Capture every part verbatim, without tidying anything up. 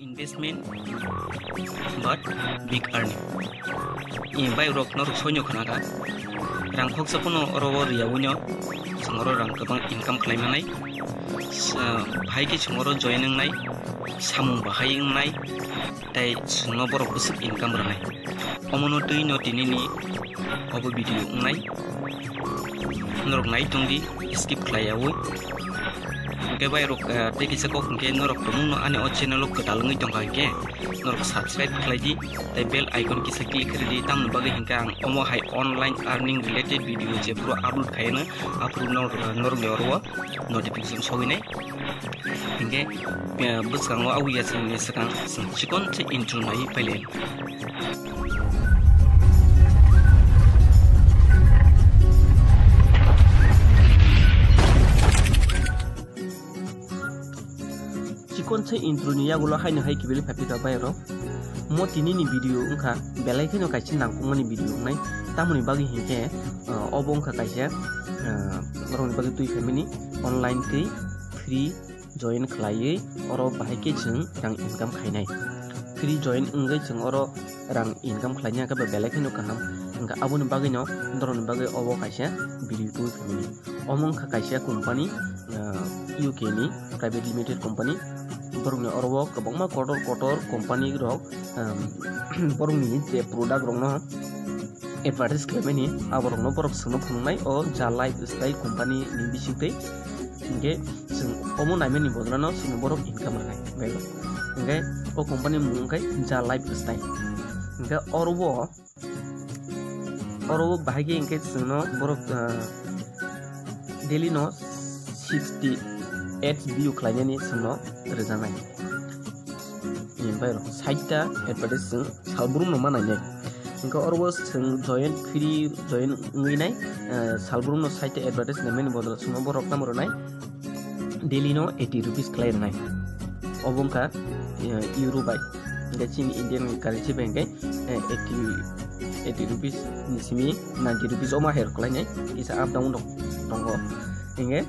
Investment but big earning. Ni bai rok norok soino khna kha. Rang khoksa phano oro o riya wino, chwng oro rang kwbang income khlai manai. Sa-, bahai khe chwng oro join wngnai, samung bahai wngnai, tei chwngno borok bwswk income rwnai. Omono twi no tini ni obo video wngnai. Norok nai tongdi, skip khlai yaui. Hwnkhe bai rok, ah, tei kisa kok hwnkhe norok tumungno ani o channel o kwtal wngwi tongkha hwnkhe norok subscribe khlai di, tei bell icon kisa click khlai di, tamoni bagwi hwnkhe ang omo hai online earning related video jephuru upload khaiyano, aphuru norok, norokni oro o notification sogwinai. Hwnkhe, ah, bwskango awi ya chwngni swkang chwng chikon se intro nai pailai. Chikon se intro ni yagulo haino hai kibili phaipikha bai rok. Mo tini ni video wngkha belai kheno kaisa nangkukmani video wngnai. Tamoni bagwi hinkhe, ah, obo wngkha kaisa, ah, borokni bagwi twi phaimani online tei free join khlaiwi oro bahai khe chwng rang income khainai. Free join wngwi chwng oro rang income khlaina khe belai kheno kaham. Wngkha aboni bagwino norokni bagwi obo kaisa video tubui phaimani. Omo wngkha kaisa company, ah, U K ni private limited company. Borokni oro o kwbangma kotor kotor company rok, um, borokni je product rokno advertise khlaimani, aborokno borok swngno phunuknai o Ja Lifestyle company ni bisingtwi. Hinkhe chwng omo naimani bodolano chwngno borok income rwnai bego. Hinkhe o company mung wngkha Ja Lifestyle. Hinkhe oro o, oro o bahai khe hinkhe chwngno borok, ah, daily no sixty ads view khlainani chwngno rwjaknai. Ni bai rok sait ta advertise chwng salbrum no ma nainai. Hinkhe oro o chwng join, free join wngwi nai, eh, salbrum no sait ta advertise naimani bodol chwngno borok tamo rwnai daily no eighty rupees khlai rwnai. Obo wngkha, eh, euro bai. Hinkhe chini Indian currency bai hinkhe, eh, eighty, eighty rupees ni simi ninety rupees omo hai rok khlainai. Kisa up down rok tongo. Hinkhe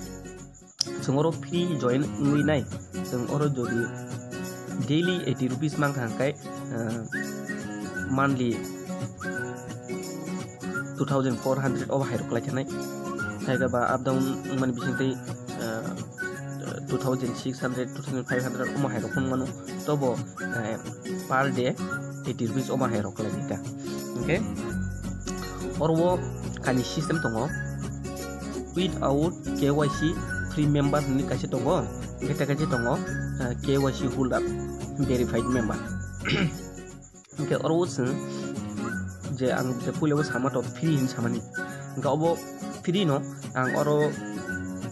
chwng oro free join wngwi nai, chwng oro jodi daily eighty rupees mankha hwnkhe, ah, monthly two thousand four hundred obo hai rok khlai khanai. Thaiga ba up down wngmani bisingtwi, ah, two thousand six hundred, two thousand five hundred omo hai rok phunukmano. Tobo, eh, per day eighty rupees omo hai rok khlai kha. Hinkhe oro o kainwi system tongo, without K Y C free member hinwi kaisa tongo, hinkhe tei kaisa tongo, eh, K Y C holder verified member. Hinkhe oro o chwng je ang je puila o sama to free hinwi samani, hinkhe obo free no ang oro,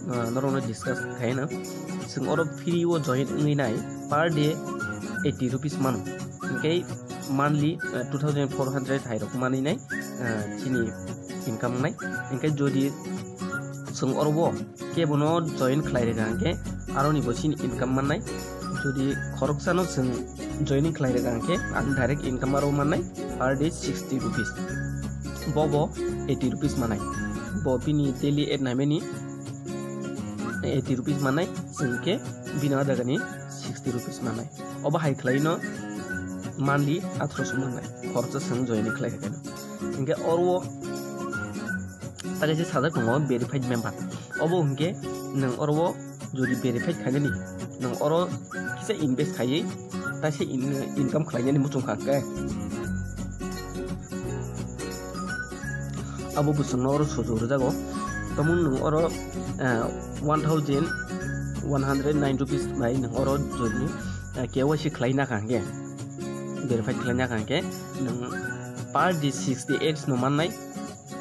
ah, norokno discuss khaina. Chwng oro free o join wngwi nai per day eighty rupees mano. Hinkhe monthly, ah, two thousand four hundred hai rok manwi nai, ah, chini income wngnai. Hinkhe jodi chwng oro o kebono join khlai rwkha hinkhe aroni bo chini income mannai. Jodi khoroksano chwng joining khlai rwkha hinkhe ang direct income aro mannai per day sixty rupees. Bobo eighty rupees manai. Bo bini daily ad naimani eighty rupees manai, chwng khe bini o jagani sixty rupees manai. Obo hai khlaino monthly atharoso manai. Khoroksa chwng joining khlai kha khe. Hinkhe oro o ta kaisa sajak tongo verified member. Obo hinkhe nwng oro o jodi verified khainani, nwng oro kisa invest khaiwi taisa in-, income khlainani muchung kha khe. Abo bwswkno oro sujuk rwjago. Tamo nwng oro, eh, one thousand one hundred nine rupees bai nwng oro jodi, eh, K Y C khlai nakha hinkhe, verified khlai nakha hinkhe, nwng per day sixty eight no mannai.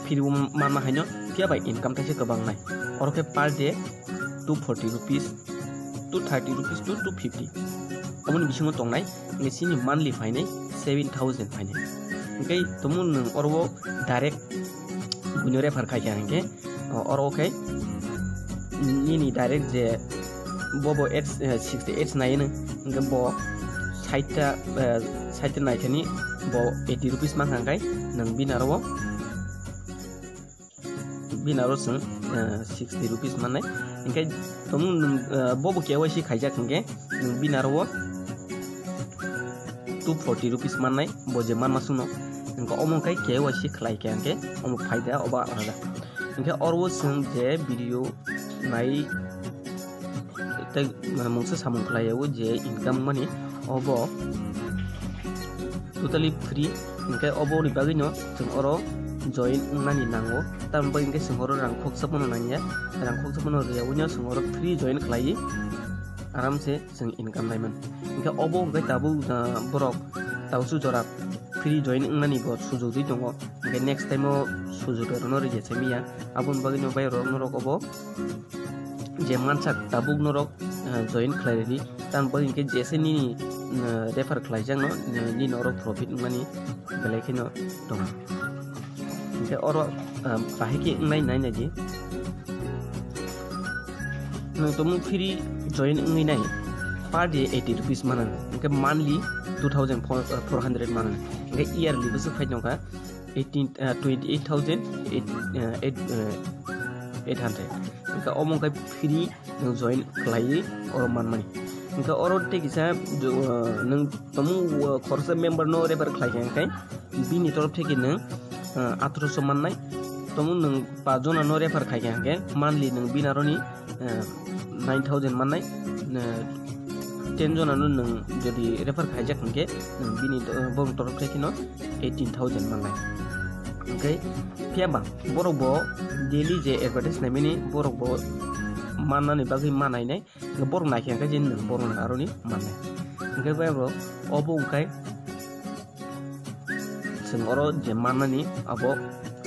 Phiri o manma haino phiya bai income taisa kwbang nai. Oro khe per day two forty rupees, two thirty rupees to two fifty. Omoni bisingo tongnai, nge chini monthly phainai seven thousand phainai. Hinkhe tamo nwng oro o direct buino refer khai kha hinkhe, o, oro khe nini direct je bobo ads, eh, sixty ads nai nw, hinkhe bo sait ta, eh, sait ta nai thani bo eighty rupees mankha hinkhe nwng bini aro o, bini aro chwng, eh, sixty rupees mannai. Hinkhe tamo nwng, eh, bobo K Y C khaijak hinkhe nwng bini aro o two forty rupees mannai, bo je manma sungno. Hingke omo khe K Y C khlai khe hingke omo phaida obo alada. Hingke oro chwng je video nai tei mungsa samung khlai o je income mani obo totally free. Hingke obo ni bagwi no chwng oro join wngnani nango. Tamoni bagwi hingke chwng oro rang khoksa phano nangya, rang khoksa phano rwya, wngya chwng oro free join khlai aram se chwng income naiman. Hingke obo hingke tabuk, ah, borok tausu jora free join wngnani bo sujugwi tongo. Hingke next time o sujug rwno rwya se miya. Aboni bagwi no bai rok norok obo je mansak tabuk norok, ah, join khlai ridi. Tamoni bagwi hingke jese nini, ah, refer khlaijakno, ah, nini oro profit wngmani belai kheno tongo. Hingke oro, ah, bahai khe wngnai nai naidi. Nwng tongmung free join wngwi nai, per day eighty rupees manango, hingke monthly two thousand four hundred manango, hingke yearly bwswk phai tongkha eighteen, ah, twenty eight thousand eight, ah, eight, ah, eight hundred. Hingke omo wngkha free nwng join khlaiwi oro manmani. Hingke oro tei kisa, ah, nwng tongmung, ah, khoroksa member no refer khlai kha hingke bini torof theke nwng, ah, atharoso mannai. Tongmung nwng pas jona no refer khai kha hingke monthly nwng bini aroni, ah, nine thousand mannai. Ah, ten jona no nwng jodi refer khaijak hingke nwng bini to-, borok torof theke no eighteen thousand mannai. Hingke phiya ba borok bo daily je advertise naimani borok bo mannani bagwi manainai. Borok naikhe hingke je nwng borok aroni mannai. Hingke bai bro obo wngkha chwng oro je mannani abo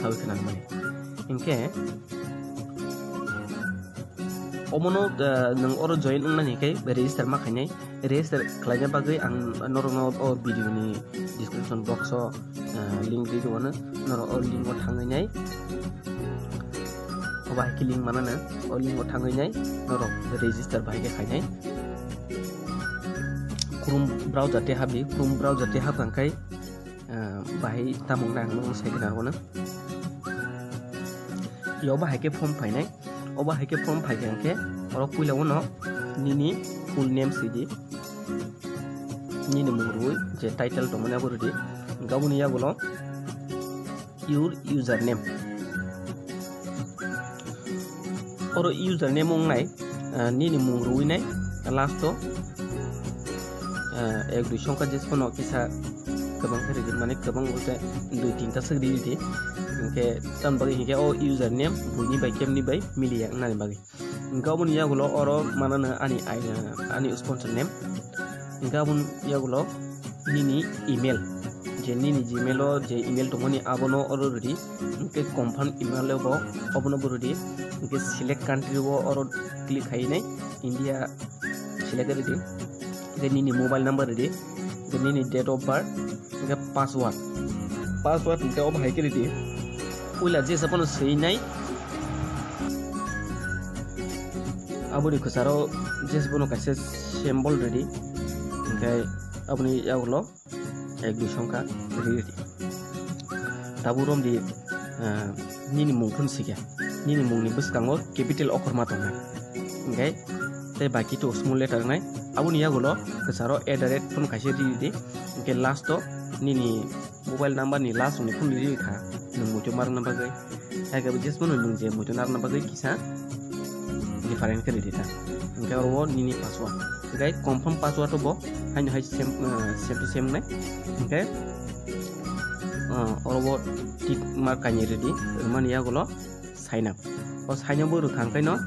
sawi khwnani mani. Hingke omono, eh, nwng oro join wngnani hingke register ma khainai. Register khlaina bagwi ang norokno o video ni description box o, eh, link ri rwno. Norok o link o thangwi nai. Obo hai khe link manana, o link o thangwi nai, norok register bahai khe khainai. Chrome browser tei habdi, Chrome browser tei habkha khai, ah, bahai tamo wngnai ang nokno sai khna rwna. Yo bahai khe form phainai, obo hai khe form phai khe hingkhe, oro puila uno nini full name sidi, nini mung rwui je title tongmani abo rwdi, hingkhe aboni yagulo your username. Oro username wngnai, ah, nini mung rwinai last o, ah, ek dui songkha jesphano kisa kwbang khe ridi, mane kwbang bolte dui tinta swk ridi. Hingkhe tamoni bagwi hingkhe o username buini bai kemni bai miliya wngnani bagwi. Hingke aboni yagulo oro manano ani, ani sponsor name. Hingke aboni yagulo nini email, je nini Gmail o je email tongmani abono oro rwdi. Hingke confirm email o bo obono bo rwdi. Hingke select country o oro click khainai India select rwdi. Hingke nini mobile number rwdi. Hingke nini date of birth. Hingke password. Password hingke obo hai khe rwdi. Puila jesa bono swinai. Aboni kwcharo jesa bono kaisa symbol rwdi. Hingke aboni yagulo ek dui songkha rwdi. Tabuk romdi, ah, nini mung phun sikya. Nini mungni bwskango capital okhorma tongnai. Hingke tei baki to small letter wngnai. Aboni yagulo kwcharo at the rate phun kaisa rwdi. Hingke last o nini mobile number ni last ni phone riri kha, nwng muitu marna bagwi. Hai khe bo jesmano nwng je muitu narna bagwi kisa different khe riri ta. Hingkhe oro o nini password. Hingkhe confirm password o bo haino hai same, ah, same to same wngnai. Hingkhe, ah, oro o tick mark kainwi riri, rwmani yagulo sign up. O sign up bo rwkha hingkhe no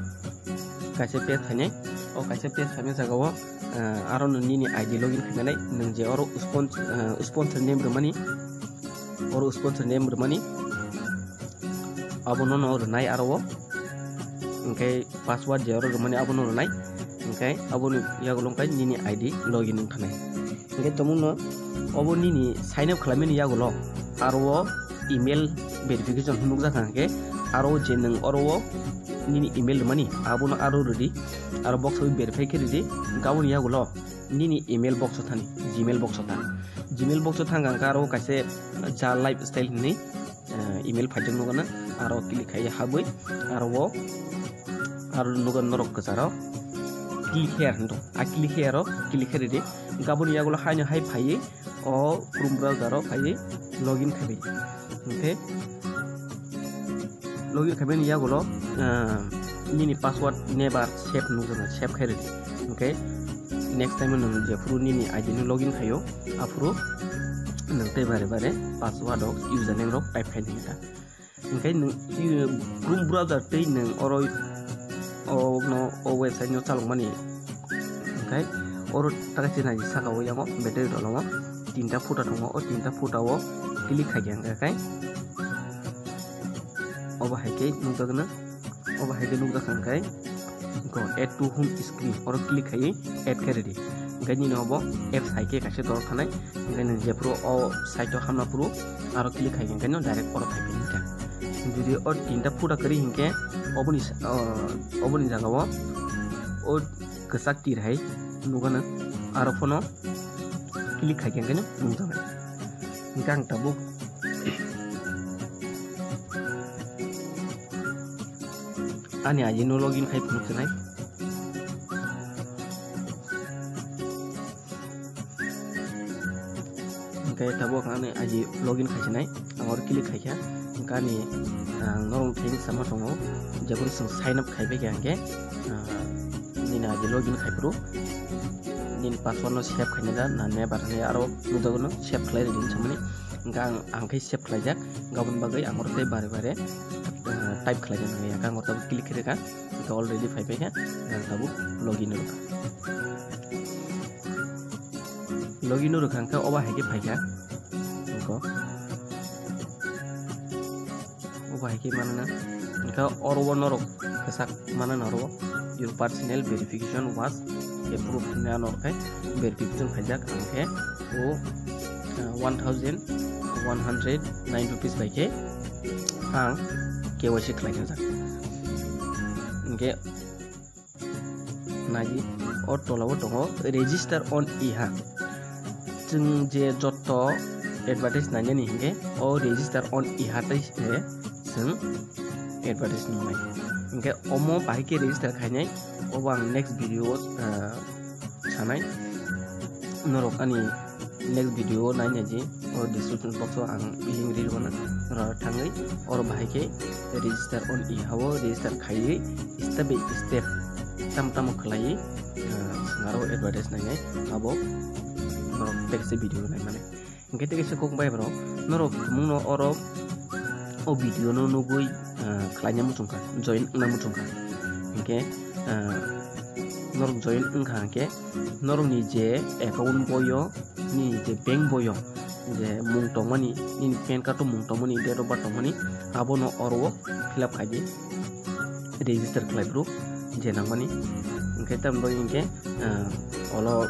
kaisa page phainai. O kaisa page phaina jaga o, ah, aro no nini I D login khainai. Nwng je oro spon-, ah, sponsor name rwmani, oro sponsor name rwmani, abono no rwnai aro o. Hingkhe password je oro rwmani abono rwnai. Hingkhe aboni yagulo hingkhe nini I D login wngkhanai. Hingkhe tongmungno obo nini sign up khlaimani yagulo aro o email verification hwnwi nukjakha hingkhe aro o je nwng oro o nini email rwmani abono aro rwdi. Aro box o verify khe rwdi. Hingkhe aboni yagulo nini email box o thani, Gmail box o thang. Gmail box o thang kha hingkhe aro kaisa Ja Lifestyle hinwi, eh, email phaijak nukgana, aro click khai habwi, aro o, aro nukgana norok kwcharo, Click here hinwi tong. A click here o click khe ridi. Gaboni yagulo haino hai phaiwi o Chrome browser o phaiwi login khaidi. Hwnkhe login khaimani yagulo, ah, nini password never save nukjaknai, save khai ridi. Hwnkhe next time nwng jephuru nini I D no login khaio, aphuru nwng tei bare bare password rok, username rok type khai nai ta. Hwnkhe nwng, i, Chrome browser tei nwng oro o no, o website no chalokmani. Hwnkhe oro taka chini saka o yango battery dolongo tinta phuta tongo, o tinta phuta o click khai khe hwnkhe khai obo hai khe nukjakno, obo hai khe nukjak hwnkhe go add to home screen oro click khai add khe ridi. Hwnkhe nini obo apps hai khe kaisa dol thanai. Hwnkhe nwng jephuru o site o hamna phuru aro click khai hwnkhe no direct oro phai phai hwnkhe. Jodi o tinta phuta kwrwi hwnkhe oboni sa-, o, oboni jaga o o kwchak tir hai nukgano aro phano click khai hwnkhe no nukjaknai. Hwnkhe ang tabuk ani I D no login khai phunuk khe nai. Hwnkhe tabuk ani I D login khai sinai, ang oro click khai kha. Hwnkhe ani, ah, norok thengwi sama tongo, jephuru chwng sign up khai bai kha hwnkhe, ah, nini I D login khai phuru nini password no save khaina da na never hinwi aro nukjago no save khlai rwdi hinwi samani. Hwnkhe ang, ang khe save khlaijak, gabon bagwi ang oro tei bare bare, ah, type khlaina nangya, ang oro tabuk click khe rwkha, hwnkhe already phai bai kha, ang tabuk login rwkha. Login no rwkha hwnkhe obo hai khe phaikha. Hwnkhe obo hai khe manana. Hwnkhe oro o norok kwchak manana oro your personal verification was approved hinwi ano khe verification khaijak hwnkhe o, uh, one thousand one hundred nine rupees bai khe ang K Y C khlaina jak. Hwnkhe Nai, o tola o tongo register on iha. Chwng je jotto advertise nainani hinkhe o register on iha tai se chwng advertise nungnai. Hinkhe omo bahai khe register khainai, obo ang next video o, ah, sanai. Norok ani next video o naina di, o description box o ang link ri rwna, oro thangwi oro bahai khe register on iha o register khaiwi step by step tam tamo khlaiwi, ah, chwng aro advertise nainai abo norok text video naimani. Hinkhe tei kaisa kok bai borok norok thumungno oro o video no nugwi, ah, khlaina muchungkha, join wngna muchungkha. Hinkhe, ah, norok join wngkha hinkhe norokni je account boyo, nini je bank boyo, je mung tongmani, nini pan card o mung tongmani, date of birth tongmani, abono oro o fill up khaidi, register khlai phuru je nangmani. Hinkhe tamni bagwi hinkhe, ah, olo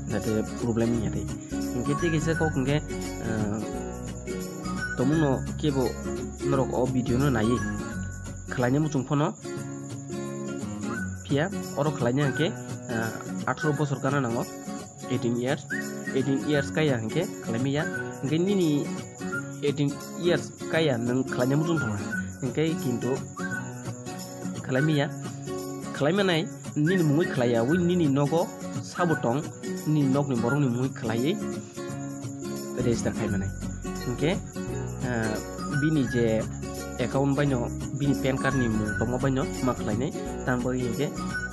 jate problem wngya tei. Hinkhe tei kaisa kok hinkhe, ah, tomungno kebo norok o video no naiwi khlaina muchung phano, phiya oro khlaina hinkhe, ah, atharo bosor kana nango, eighteen years, eighteen years kaiya hinkhe khlaimaya, hinkhe nini eighteen years kaiya nwng khlaina muchung thangma, hinkhe kintu khlaimaya, khlaimanai nini mungwi khlaiya, wi nini nogo sabo tong, nini nokni borokni mungwi khlaiwi register khai manai. Hinkhe, ah, bini je account baino, bini pan card ni mung tongma baino ma khlainai, tamo bagwi hinkhe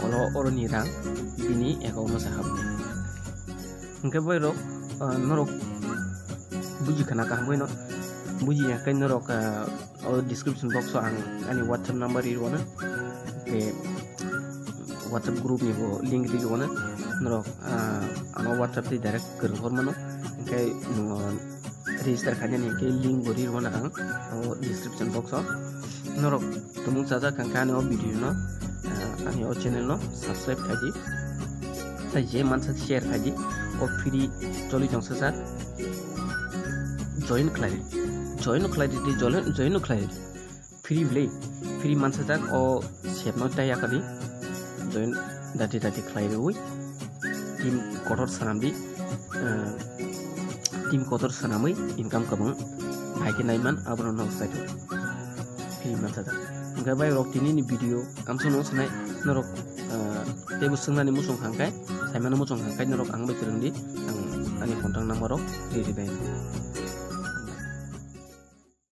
olo oroni rang bini account no se habnai. Hinkhe boy rok, ah, norok buji khana kaham boino, buji ya kai norok, ah, o description box o ang ani WhatsApp number ri rwna, tei WhatsApp group ni bo link ri rwna, norok, ah, ano WhatsApp tei direct kwrwng hor mano, hinkhe nwng register khainani hinkhe link bo ri rwna ang o description box o. Norok tumung chajak kha hinkhe ani o video no, ah, ani o channel no subscribe khaidi, tei je mansak share khaidi, o free choli tong sajak. Join khlai, join khlai di, join, join khlai di. Free bwle, free mansa jak o sep no tei yakadi. Join dati dati khlai rwi. Team kotor sanam di, eh, team kotor sanamwi income kwbang bai khe naiman abono no sai. Free mansa jak. Hwnkhe bai rok tini ni video kamsa no sanai norok, eh, Teibo swngnani muchung kha hwnkhe, saimano muchung kha hwnkhe norok ang bai kwrwng di, ang ani contact number rok ri ri nai.